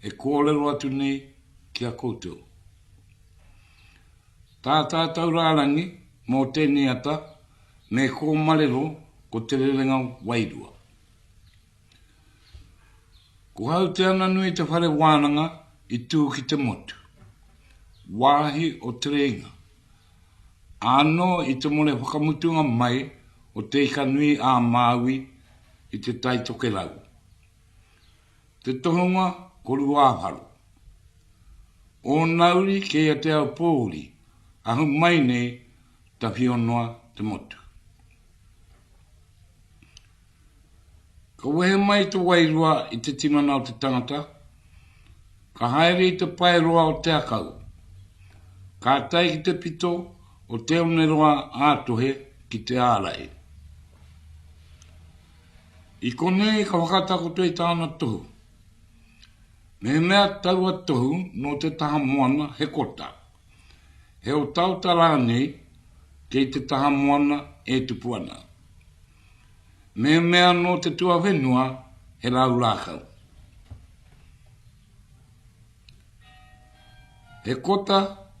e kōrero atu nei ki a koutou. Tā tātou rārangi mō tēnei ata me kōmarero ko te rerenga wairua. Ko hau te ananui te whare wānanga i tū ki te motu, wāhi o Te Rēinga. Ānō i te more whakamutunga mai o Te Ikanui a Māui i Te Tai Tokerau. Te tohunga ko Ruāwharo. Ōna uri kei a Te Aupōuri, ahu mai nei tawhio noa te motu. Ka wehe mai te wairua i te tinana o te tangata, ka haere i te pae roa o te akau, ka tae ki te pito o Te Oneroa ā-Tohe ki Te Ārai. I konei ka whakatakoto i tāna tohu. Mehemea taua tohu nō te taha moana he kota, he otaota rānei kei te taha moana e tupu ana. Mehemea nō te tuawhenua he rau rākau. He kota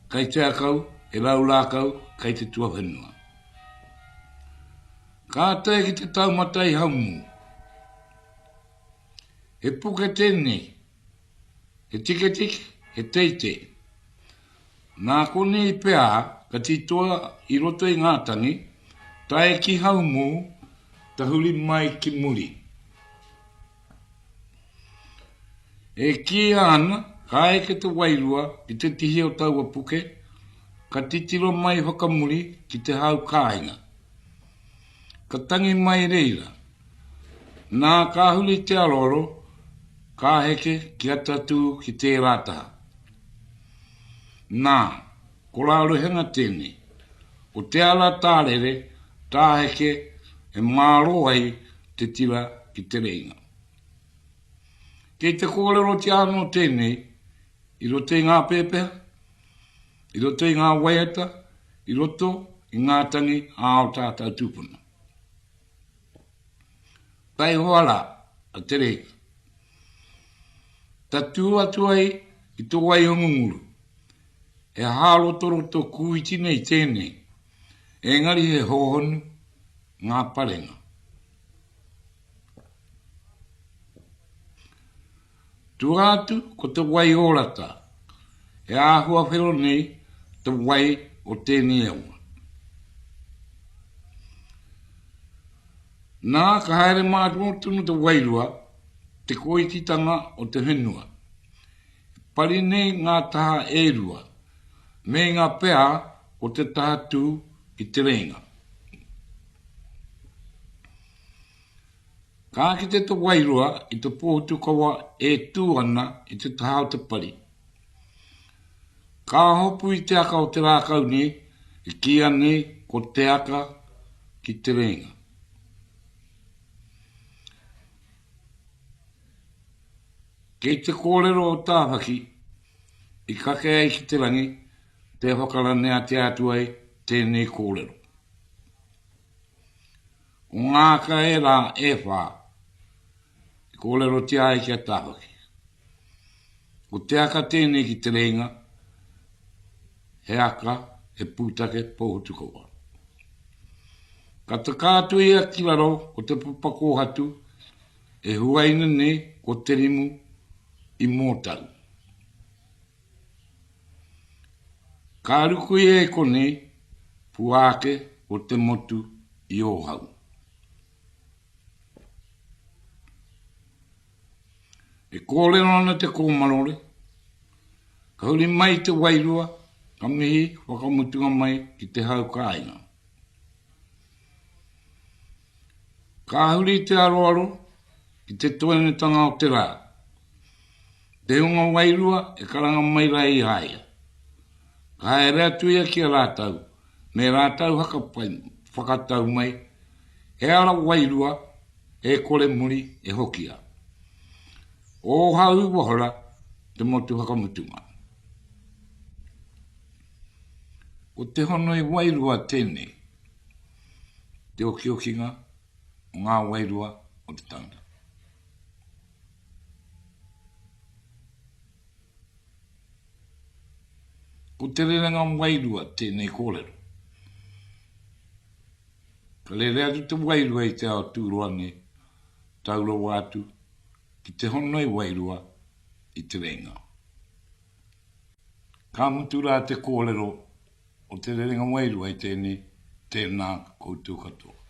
kei te akau, he rau rākau kei te tuawhenua. Ka tae ki te taumata i Haumū. He puke tēnei, he tiketike, he teitei. Nā konei pea ka titoa i roto i ngā tangi, tae ki Haumū, tahuri mai ki muri. E kīia ana, ka eke te wairua ki te tihi o taua puke, ka titiro mai whakamuri ki te hau kāinga. Ka tangi mai reira. Nā ka huri te aroaro, ka heke kia tatū ki tērā taha. Nā, ko Rāruhenga tēnei. Ko te ara tārere, tāheke e mārō ai te tira ki te reinga. Kei te kōrerotia anō tēnei i roto i ngā pēpeha, i roto i ngā waiata, i roto i ngā tangi a ō tātou tūpuna. Taihoa rā a Te Reinga. Tatū atu ai ki te Waihongunguru. He hārotoroto kūiti nei tēnei, engari he hōhonu ngā parenga. Tua atu ko te wai ōrata, e āhua whero nei te wai o tēnei awa. Nā, ka haere mārō tonu te wairua, te kōititanga o te whenua. E pari nei ngā taha e rua, meinga pea ko te taha tū ki te reinga. Ka kite te wairua i te pōhutukawa e tū ana i te taha o te pari. Ka hopu i te aka o te rākau nei, e kīia nei ko te aka ki te reinga. Kei te kōrero o Tāwhaki i kake ai ki te rangi, tē whakaraneatia atu ai tēnei kōrero. Ko ngā aka ērā e whā i kōrerotia ai ki a Tāwhaki. Ko te aka tēnei ki Te Reinga, he aka, he pūtake pōhutukawa. Ka taka atu ia ki raro ko te papa kōhatu e huaina nei ko Te Rimu i Mōtau. Ka ruku ia i konei, pua ake ko te motu i Ōhau. E kōrero ana te kōmarore, ka huri mai te wairua, ka mihi whakamutunga mai ki te hau kāinga. Ka huri te aroaro ki te toenetanga o te rā. Te hunga wairua e karanga mai rā i a ia. Ka haere atu ia ki a rātou, me rātou whakapai, whakatau mai, he ara wairua e kore muri e hokia. Ōhau i wahora te motu whakamutunga. Ko te honoi wairua tēnei, te okiokinga o ngā wairua o te tangata. Ko te rerenga wairua tēnei kōrero. Ka rere atu te wairua i te ao tūroa nei, tau rawa atu ki te honoi wairua i te reinga. Ka mutu rā te kōrero o te rerenga wairua i tēnei, tēnā koutou katoa.